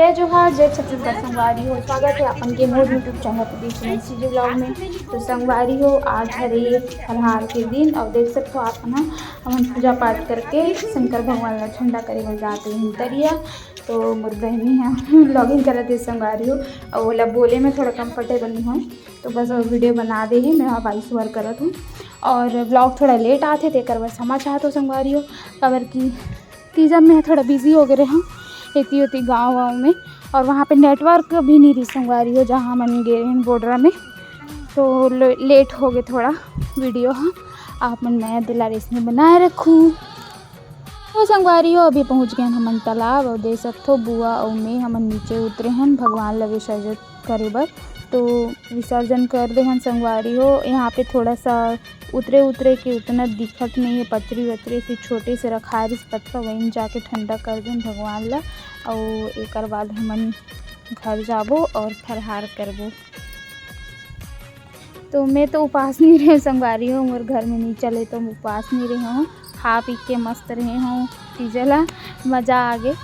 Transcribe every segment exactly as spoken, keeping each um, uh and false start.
जय जोहार, जय छत्तीसगढ़ संगवारी हो। स्वागत है अपन के मोर YouTube चैनल प्रदीप सुमन CG vlog में। तो संगवारी हो, आज हरे फलहार के दिन और देख सकते हो आप ना, हमन पूजा पाठ करके शंकर भगवान ला ठंडा करे बर जात रहिन तरिया। तो मोर बहनी ह vlogging करत हे संगवारी हो, और ओला बोले में थोड़ा comfortable नहीं होय, तो बस वो video बना दे हे, मैं voice over करत हूँ और vlog थोड़ा late आथे, तेकर बर क्षमा चाहत हूँ संगवारी हो, काबर कि तीजा में थोड़ा busy हो गए रहे हूँ एती ओती गाँव वाँव में, और वहाँ पे network भी नहीं रही संगवारी हो, जहाँ हमन गे रहेन बोडरा में, तो ले-, late हो गए थोड़ा video। हाँ, आप मन मया दुलार इसने बनाए रखू। तो संगवारी हो, अभी पहुँच गए हन हमन तालाब, और देख सकथो बुआ और मैं हमन नीचे उतरे हन भगवान ला विसर्जित करे बर। तो विसर्जन कर दे हन संगवारी हो। यहाँ पे थोड़ा सा उतरे उतरे के उतना दिखत नहीं है, पतरी वतरी से छोटे से रखा रिस पत्ता, वहीं जाके ठंडा कर देन भगवान ला, और एकर बाद हमन घर जाबो और फरहार करबो। तो मैं तो उपास नहीं रहे संगवारी हो, मोर घर में नहीं चले तो मैं उपास नहीं रहे हूँ, खा पी के मस्त रहे हूँ, तीजा ला मज़ा आ गे।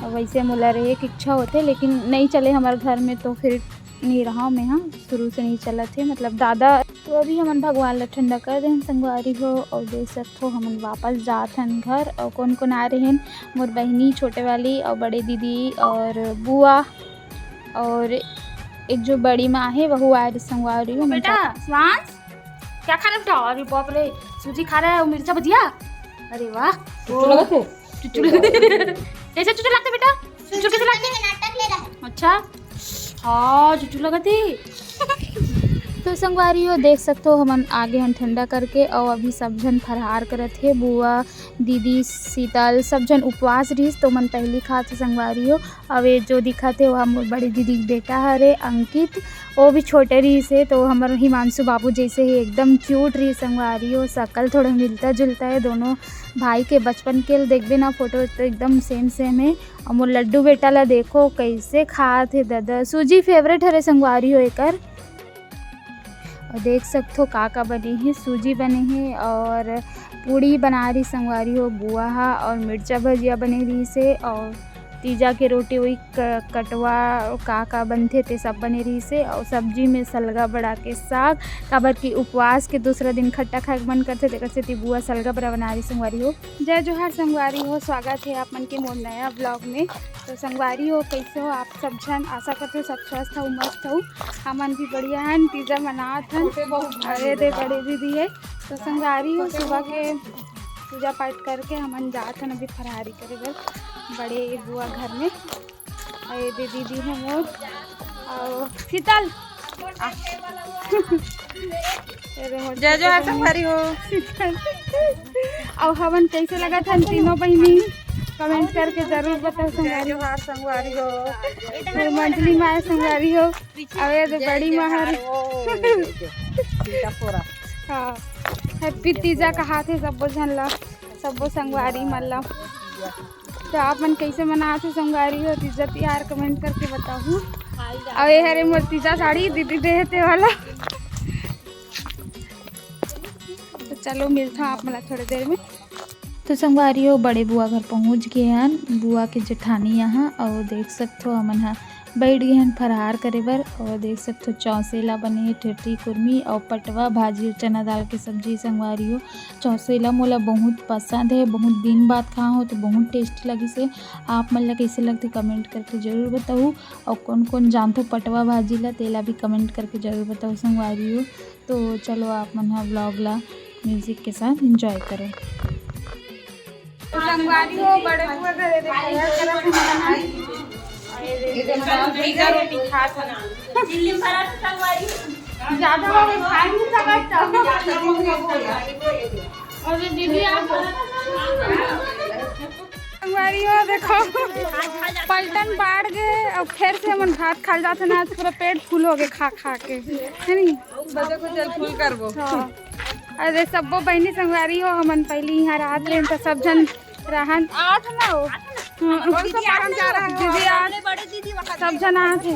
वैसे मोला रहे के इच्छा होथे, लेकिन नहीं चले हमारे घर में, तो फिर नहीं रहा मैं, हाँ, शुरू से नहीं चलत हे, मतलब दादा। तो अभी हमन भगवान ला ठंडा कर देहन संगवारी हो, और देख सकथो हमन वापस जात हन घर। और कौन कौन आ रहे हैं, मोर बहिनी छोटे वाली और बड़े दीदी और बुआ, और एक जो बड़ी माँ है वहू आ रही संगवारी हो। बेटा स्वांश, क्या खा रहे बेटा? अरे बाप रे, सूजी खा रहा है और मिर्चा भजिया। अरे वाह, चुचू लगत हे। चुचू लगत हे। कैसे चुचू लगते बेटा? चुचू कैसे लगते? नाटक ले रहा है। अच्छा, हाँ, चुचू लगत हे। तो संगवारी हो, देख सकथो हमन आगे हन ठंडा करके, और अभी सब झन फरहार करत हे। बुआ, दीदी, शीतल, सब झन उपवास रहिस, तो मन पहली खात हे संगवारी हो। अब ये जो दिखत हे, वो हमर बड़ी दीदी के बेटा हरे, अंकित, वो भी छोटे रहिस हे, तो हमर हिमांशु बाबू जैसे ही एकदम cute रहिस संगवारी हो, शकल थोड़ा मिलता जुलता है दोनों भाई के। बचपन के देखबे ना photo, तो एकदम same same है। और मोर लड्डू बेटा ला देखो कैसे खात हे दादा, सूजी favourite हरे संगवारी हो एकर। और देख सकथो का का बने हे, सूजी बने हे और पूड़ी बना रही संगवारी हो बुआ हा, और मिर्चा भजिया बने रही से, और तीजा के रोटी वही क-, कटवा का का बनथे ते सब बने रही से, और सब्जी में सलगा बड़ा के साग, काबर कि उपवास के दूसरा दिन खट्टा खाए के मन करथे, तेकर सेती बुआ सलगा बड़ा बना रही संगवारी हो। जय जोहार संगवारी हो, स्वागत है आप मन के मोर नया vlog में। तो संगवारी हो, कैसे हो आप सब झन? आशा करते हो सब स्वस्थ हो, मस्त हो। हमन भी बढ़िया हन, तीजा मनात हन। छोटे बहू भाई अरे दे बड़ा। बड़े दीदी है। तो संगवारी हो, सुबह के पूजा पाठ करके हमन जात हन अभी फरहारी करे बर बड़े बुआ घर में। और ये दे दीदी है मोर और शीतल। आ। अरे मोर जय जोहार संगवारी हो। और हमन कैसे लगत हन तीनों बहिनी, comment करके जरूर बताओ जय संगवारी। जोहार संगवारी हो। फिर मंझली माय संगवारी हो। अबे तो जय बड़ी जोहार महर। हो। सीतापुरा। हाँ, happy तीजा कहाथे सब्बो झन ला, सब्बो संगवारी मन ला। तो आप मन कैसे मनाथे संगवारी हो तीजा तिहार, comment करके बताहू। और ये हरे मोर तीजा साड़ी दीदी देहे ते वाला। तो चलो मिलता आप मन ला थोड़ी देर में। तो संगवारी हो, बड़े बुआ घर पहुँच गए हन, बुआ के जेठानी यहाँ। और देख सकथो हमन ह बैठ गए हन फरहार करे बर। और देख सकथो चौसेला बने हे, ठेठरी कुरमी और पटवा भाजी और चना दाल के सब्जी। संगवारी हो, चौसेला मोला बहुत पसंद है, बहुत दिन बाद खा हो तो बहुत tasty लगिस हे। आप मन ला कैसे लगथे comment करके जरूर बताहू, और कौन कौन जानथो पटवा भाजी ला, तेला भी comment करके जरूर बताहू संगवारी हो। तो चलो आप मन ह vlog ला music के साथ enjoy करो। संगवारी हो, बड़े बुआ घरे देखो, घर करत हन। ये देखो, भैया रोटी खात हन। ज्यादा हो गए, खाई नहीं सकत। और ये दीदी आप संगवारी हो, देखो, पलटन बाढ़ गए। अब फिर से हमन भात खा जात हन, आज पूरा पेट full हो गए खा खा के, है नी? बजे को चल full करबो। हाँ। अरे सब्बो बहिनी संगवारी हो, हमन पहली यहाँ रात लेन त सब झन रहन। आठ ना हो। हाँ। कौन सा पारन जा रहा है? दीदी आठ। बड़े दीदी वहाँ सब झन आत हे।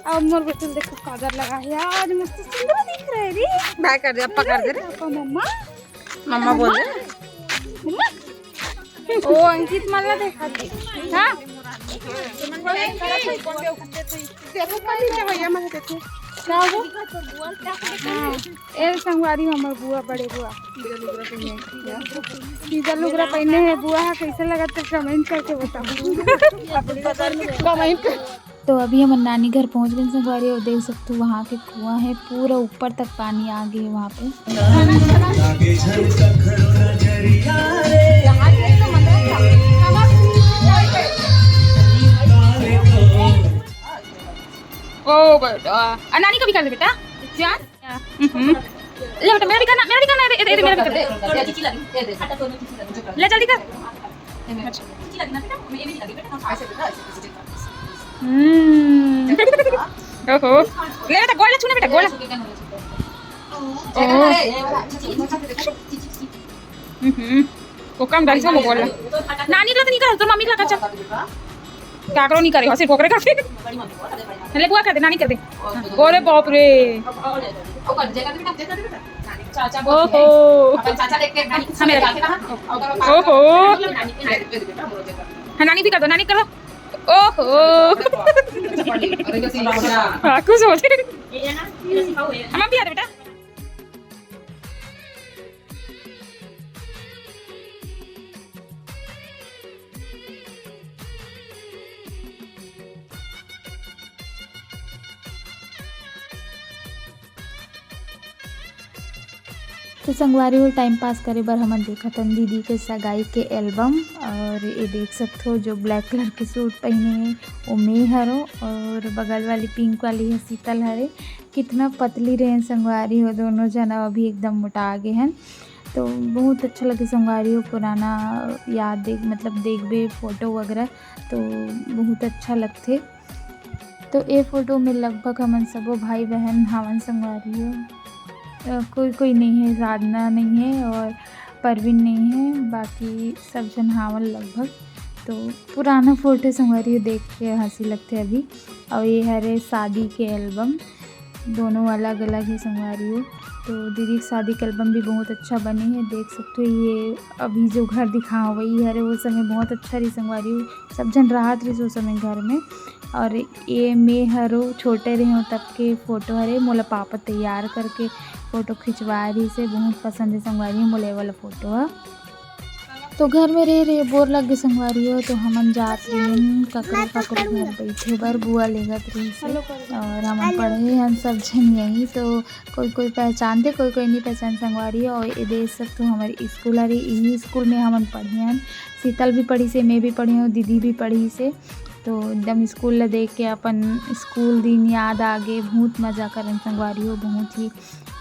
अब मोर बेटुल देखो काजर लगा है, आज मस्त सुंदर दिख रहे रे। बाय कर दे, अब पकड़ दे रे। पापा मम्मा। मम्मा बोल दे। मम्मा। ओ अंकित मन ला देखा दे। हाँ। देखो, कमी तो भैया, मैं देखो। का हो? हाँ, ए संगवारी, हमर बुआ, बड़े बुआ। सीधा लुगरा पहने हे बुआ, हा, कैसे लगत हे, comment करके बताओ। Comment कर। तो अभी हमर नानी घर पहुँच गए संगवारी, और देख सकते हो वहाँ के कुआं है, पूरा ऊपर तक पानी आ गए वहाँ पे। ओ बेटा, आ, नानी का भी कर दे बेटा, जान। हम्म। ले बेटा, मेरा भी करना, मेरा भी करना, दे, दे, दे, मेरा भी कर दे। ले जल्दी कर। हम्म। ओहो। ले बेटा, गोड़ ले छूना बेटा, गोड़। ओहो। हम्म। वो काम डाल से बोल। नानी ला तो नहीं कर, तो मम्मी ला कर, चल। काकरो नहीं करे, सिर्फ ओकरे करके। ले बुआ कर दे, नानी कर दे। अरे बाप रे। ओहो। ओहो। हाँ, नानी भी कर दो, नानी करो। ओहो। हाँ, खुश हो गए। हम भी आ रहे बेटा। तो संगवारी हो, time pass करे बर हमन देखत हन दीदी के सगाई के album। और ये देख सकत हो, जो black colour के suit पहने हे, वो मैं हरो, और बगल वाली pink वाली हे शीतल हरे। कितना पतली रहे संगवारी हो दोनों झन, अभी एकदम मोटा गे हन। तो बहुत अच्छा लगे संगवारी हो, पुराना याद देख, मतलब देखबे photo वगैरह तो बहुत अच्छा लगथे। तो ए photo में लगभग हमन सबो भाई बहन हावन संगवारी हो। अ, कोई कोई नहीं है, साधना नहीं है और परवीन नहीं है, बाकी सब झन हावन लगभग। तो पुराना photo संगवारी हो, देख के हंसी लगथे अभी। और ये हरे शादी के album, दोनों अलग अलग है संगवारी हो। तो दीदी के शादी के album भी बहुत अच्छा बने है, देख सकते हो। ये अभी जो घर दिखाओ वही हरे, वो समय बहुत अच्छा रही संगवारी हो, सब झन राहत रही उस समय घर में। और ये मैं हरो छोटे रहे हो तब के photo हरे, मोला पापा तैयार करके photo खिंचवा रही से, बहुत पसंद है संगवारी हो मोला ये वाला photo है। तो घर में रह रहे बोर लग गए संगवारी हो, तो हमन जात रहिन ककरो ककरो घर बैठे बर, बुआ लेगत रही से। और हमन पढ़े हन सब झन यही, तो कोई कोई पहचानते, कोई कोई नहीं पहचान संगवारी हो। और ये देख सकते हो हमारे स्कूल हरे, यही स्कूल में हमन पढ़े हन। शीतल भी पढ़ी से, मैं भी पढ़ी हूँ, दीदी भी पढ़ी से। तो एकदम स्कूल ला देख के अपन स्कूल दिन याद आ गे। बहुत मजा करन संगवारी हो, बहुत ही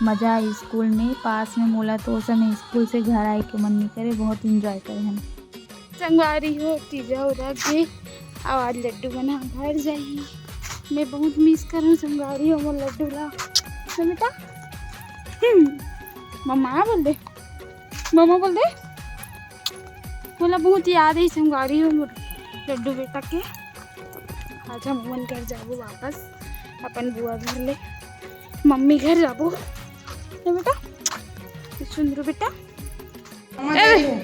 मजा आए स्कूल में। पास में मोला तो ओ समय स्कूल से घर आए के मन नहीं करे, बहुत enjoy करे हम। संगवारी हो, तीजा उरा के, अउ आज लड्डू बना घर जाही। मैं बहुत miss करहूँ संगवारी हो मोर लड्डू ला। ना बेटा? हम्म, मम्मा बोल दे, मम्मा बोल दे। मोला बहुत याद है संगवारी हो मोर लड्डू बेटा के। आज हम मन घर जाबो वापस, अपन बुआ घर ले, मम्मी घर जाबो। ना बेटा, सुंदरू बेटा। मम्मा ए! गई हूँ।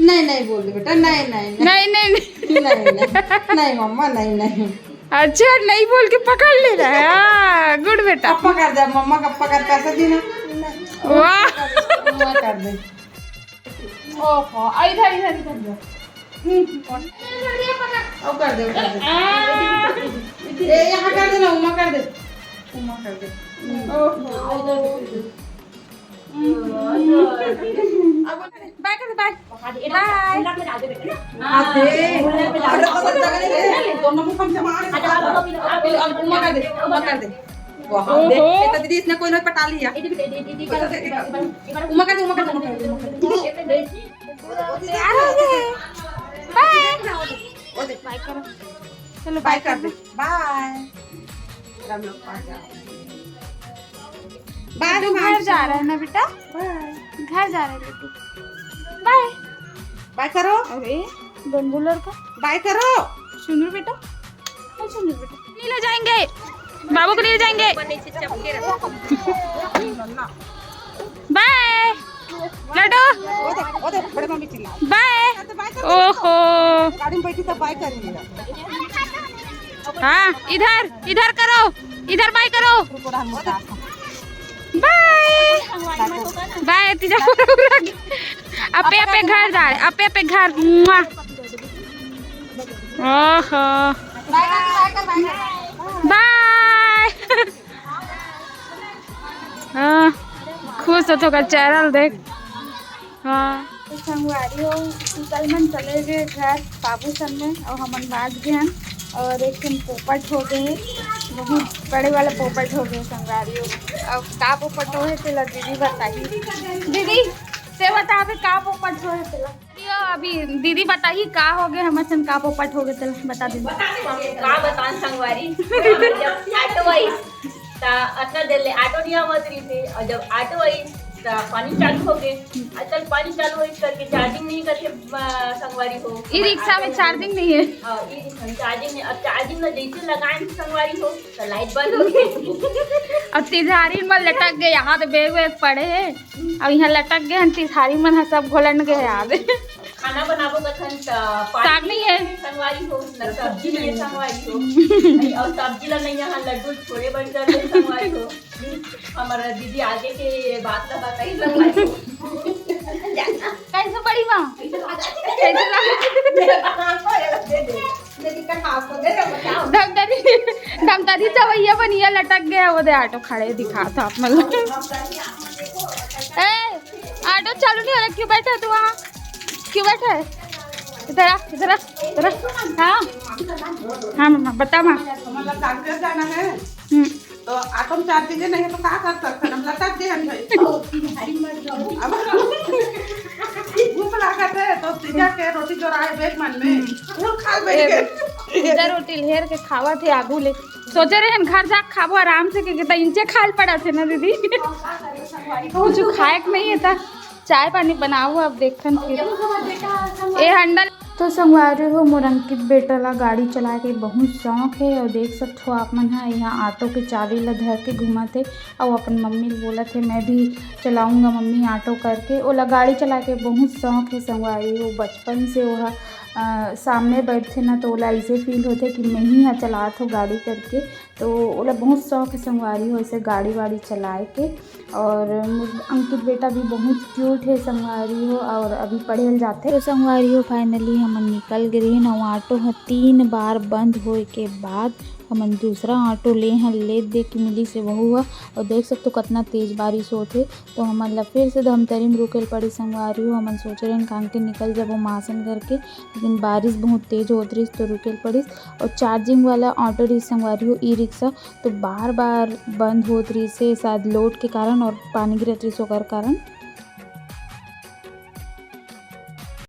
नहीं, नहीं बोल दे बेटा, नहीं, नहीं, नहीं। नहीं, नहीं, नहीं। नहीं, नहीं, नहीं, मम्मा, नहीं, नहीं। अच्छा, नहीं बोल के पकड़ ले रहा है। हाँ, good बेटा। अब पकड़ दे, मम्मा का पकड़, पैसा दी ना। वाह। मम्मा कर दे। ओहो, आ, इधर, इधर, इधर दे। हम्म। अब कर दे, कर दे। आ। ए, यहाँ कर दे ना, उमा कर दे। उमा कर दे। हम्म। ओहो। बाय कर दे, बाय। बाय। हाथ दे। अरे, दोनों को कम से मार। अब उमा कर दे, उमा कर दे। वाह, देख, ओहो। ये तो दीदी इसने कोई ना पटा लिया। उमा कर दे, उमा कर दे, उमा कर दे, उमा कर दे। तैयार हो गए। बाय। वो देख। बाय करो। चलो, बाय बाय कर कर दे। दो। बाय। राम लोग पास जाओ। बाय तू रे घर मानसी। जा रहा है ना बेटा? बाय। घर जा रहा है बेटी। बाय। बाय करो। अरे, बंदू लड़का। बाय करो। सुन रे बेटा। अरे सुन रे बेटा। नहीं ले जाएंगे। बाबू को नहीं ले जाएंगे। बाय। लड्डू। वो देख, वो देख, बड़े मम्मी चिल्ला। बाय। तो बाय ओहो। गाड़ी में बैठी सब बाय करेंगे। हाँ, इधर, इधर करो, इधर बाय करो। बाय। बाय तीजा। अपे अपे घर जा रहे, अपे अपे घर। मुआ। ओहो। बाय। हाँ, खुश हो तो का चैनल देख। हाँ। तो संगवारी हो, शीतल मन चले गए घर बाबू सन में और हमन बाज गए हन। और एक ठन पोपट हो गए है, बहुत बड़े वाला पोपट हो गए संगवारी हो। अब का पोपट हो है तेला दीदी बताही। दीदी, ते बता दे का पोपट हो है तेला। यो, अभी दीदी बताही का हो गए, हमर सन का पोपट हो गए तेला बता दे। का बतान संगवारी, जब ऑटो आई त अतना देर ले ऑटो नहीं आवत रही थे, और जब ऑटो आई त पानी चालू हो गए। आजकल पानी चालू हो करके चार्जिंग नहीं करके अ, संगवारी हो। ई रिक्शा में चार्जिंग नहीं है। हाँ, ई रिक्शा में चार्जिंग नहीं। अब चार्जिंग में जैसे लगाए संगवारी हो तो लाइट बंद हो गई। अब तिजहारी में लटक गए, हाथ बैग वैग पड़े है। अब यहाँ लटक गए हैं तिजहारी मन ह, सब घोलन गए हैं आज। खाना बनाबो कथन त साग नहीं है। संगवारी हो, न सब्जी नहीं है संगवारी हो। और सब्जी ला नहीं यहाँ लड्डू छोड़े बन कर ले संगवारी हो। हमारा दीदी आगे के बात ला बताई संगवारी हो। कैसे पड़ी माँ? कैसे लगी? धमतरी, धमतरी चवैया बनिया लटक गया, वो दे ऑटो खड़े दिखा था आप मतलब। ए, ऑटो चालू नहीं हो रहा, क्यों बैठा है तू वहाँ? क्यों बैठा है? इधर आ, इधर आ, इधर आ। हाँ, हाँ मामा, बता माँ। मतलब डॉक्टर जाना है हम्म, तो ऑटो में चार्जिंग नहीं है तो का कर सकते हैं? हम लटक गए हम भाई। अब भूख लागत है तो तीजा के रोटी जोराए बैग मन में फूल खा बैठ गए। इधर रोटी लेर के खावा थे आगू ले। सोचे रहे हम घर जाके खाबो आराम से, क्योंकि तो इंचे खाल पड़ा थे ना दीदी। कुछ खाए के नहीं है था। चाय पानी बनाओ, अब देखन फिर। ए हंडल। तो संगवारी हो, मोर अंकित बेटा ला गाड़ी चलाए के बहुत शौक है और देख सकत हो आप मन ह यहाँ ऑटो के चाबी ला धर के घूमत है और अपन मम्मी ला बोलत है, "मैं भी चलाऊंगा मम्मी ऑटो" करके। ओला गाड़ी चलाए के बहुत शौक है संगवारी हो, बचपन से वो ह, अ, सामने बैठथे ना तो ओला ऐसे फील होथे कि मैं ही ह चलात हो गाड़ी करके। तो ओला बहुत शौक है संगवारी हो ऐसे गाड़ी वाड़ी चलाए के। और मोर अंकित बेटा भी बहुत क्यूट है संगवारी हो, और अभी पढ़े ल जाथे। तो संगवारी हो, फाइनली हमन निकल गए रहिन, अउ ऑटो ह तीन बार बंद होए के बाद हमन दूसरा ऑटो ले हन, लेट दे के मिलिस हे वहू ह। और देख सकथो कतना तेज बारिश होत हे, तो हमन ला फिर से धमतरी में रुके ल पड़ी संगवारी हो। हमन सोचे रहेन कांके निकल जबो मासन करके, लेकिन बारिश बहुत तेज होत रहिस तो रुके ल पड़िस। और चार्जिंग वाला ऑटो रहिस संगवारी हो, ई रिक्शा, तो बार बार बंद होत रहिस हे, शायद लोड के कारण और पानी गिरत रहिस ओकर कारण।